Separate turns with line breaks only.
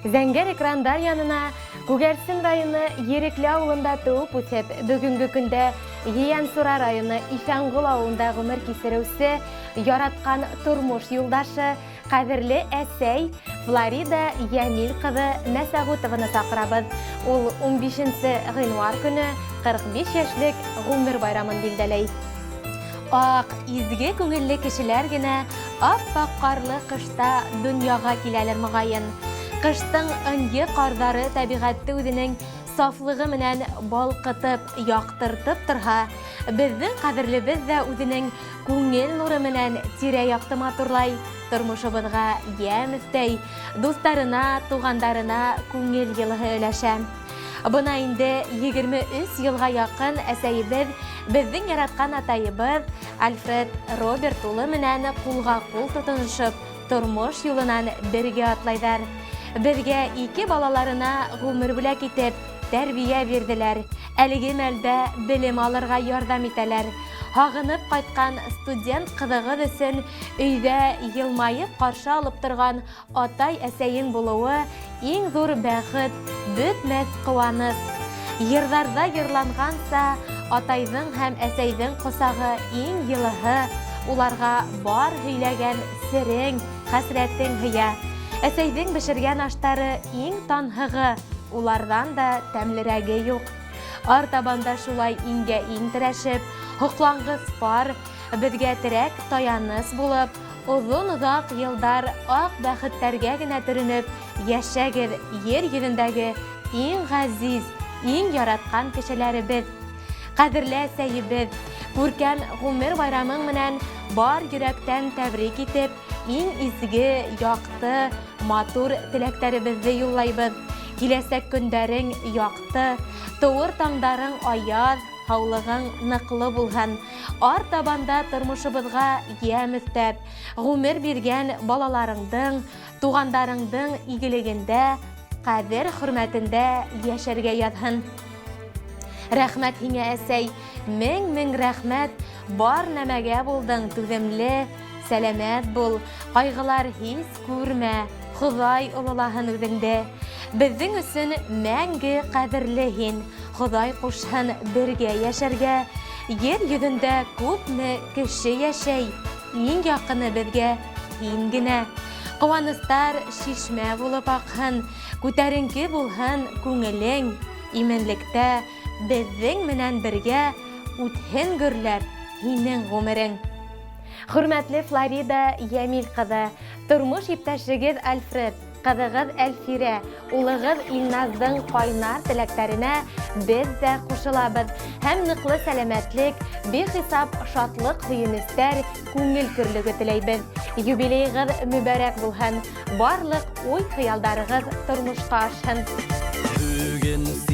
Зәңгәр экрандар янына Күгәрсен районы Ерекле авылында туып үсеп, бүгенге көндә Ейәнсура районы Иҫәнғол авылында ғүмер кисереүсе яраткан тормош юлдашы, кадерле әсәй Флорида Йәмил кызы Мәсәгутованы саҡырабыҙ. Ул 15 гыйнвар көне 45 яшьлек ғүмер байрамын билдәләй. Ак, изге күңелле кешеләр генә ап-ак карлы кышта дөньяга киләлер мөгаен. Кыштың ынйы карлары табигатьте үзенең сафлыгы менән балкытып, яктыртып торһа, безнең кадерлебез дә үзенең күңел нуры менән тирә-якты матурлай, тормышыбызга ямь өстәй, дусларына, тугандарына күңел йылыһы өләшә. Бына инде 23 елга якын әсәйебез, безнең яраткан атайыбыз Альфред Роберт улы менән кулга-кул тотынышып, тормыш юлынан бергә атлайҙар. Беҙгә ике балаларына ғүмер бүләк итеп, тәрбиә бирҙеләр. Әлеге мәлдә белем алырға ярҙам итәләр. Һағынып ҡайтҡан студент ҡыҙығыҙ өсөн өйҙә йылмайып ҡаршы алып торған Атай-әсәйең булыуы иң ҙур бәхет, бөтмәҫ ҡыуаныс. Йырҙарҙа йырланғанса, атайҙың һәм әсәйҙең ҡосағы иң йылыһы, уларға бар һөйләгән серең, хәсрәтең һыя. Әсәйҙең бешергән аштары иң танһығы, уларҙан да тәмлерәге юҡ. Артабан да шулай иңгә-иң терәшеп, һоҡланғыс пар, беҙгә терәк, таяныс булып, Оҙон-оҙаҡ йылдар ак бәхеттәргә генә төрөнөп йәшәгеҙ, ер йөҙөндәге иң ғәзиз, иң яратҡан кешеләребеҙ. Ҡәҙерле әсәйебеҙ, күркәм ғүмер байрамың менән бар йөрәктән тәбрик итеп, иң изге, якты, матур теләктәребеҙҙе юллайбыҙ. Киләсәк көндәрең якты, тыуыр таңдарың аяҙ, һаулығың ныҡлы булһын. Артабан да тормошобоҙға йәм өҫтәп, ғүмер биргән балаларыңдың, туғандарыңдың игелегендә, ҡәҙер-хөрмәтендә йәшәргә яҙһын. Рәхмәт һиңә, әсәй, мең-мең рәхмәт, бар нәмәгә булдың түҙемле, сәләмәт бул, ҡайғылар һис күрмә, Хоҙай ололаһын үҙеңде. Беҙҙең өсөн мәңге ҡәҙерле һин, Хоҙай ҡушһын бергә йәшәргә. Ер йөҙөндә күпме кеше йәшәй, иң яҡыны беҙгә һин генә. Ҡыуаныстар шишмә булып аҡһын, күтәренке булһын күңелең, именлектә беҙҙең менән бергә үтһен гөрләп һинең ғүмерең. Хөрмәтле Флорида Йәмил ҡыҙы, тормош иптәшегеҙ Альфред, ҡыҙығыҙ Әлфирә, улығыҙ Илназдың ҡайнар теләктәренә беҙ ҙә ҡушылабыҙ һәм ныҡлы сәләмәтлек, бихисап шатлыҡ-һөйөнөстәр, күңел көрлөгө теләйбеҙ. Юбилейығыҙ мөбәрәк булһын, барлыҡ уй-хыялдарығыҙ тормошҡа ашһын.
Бөгөн.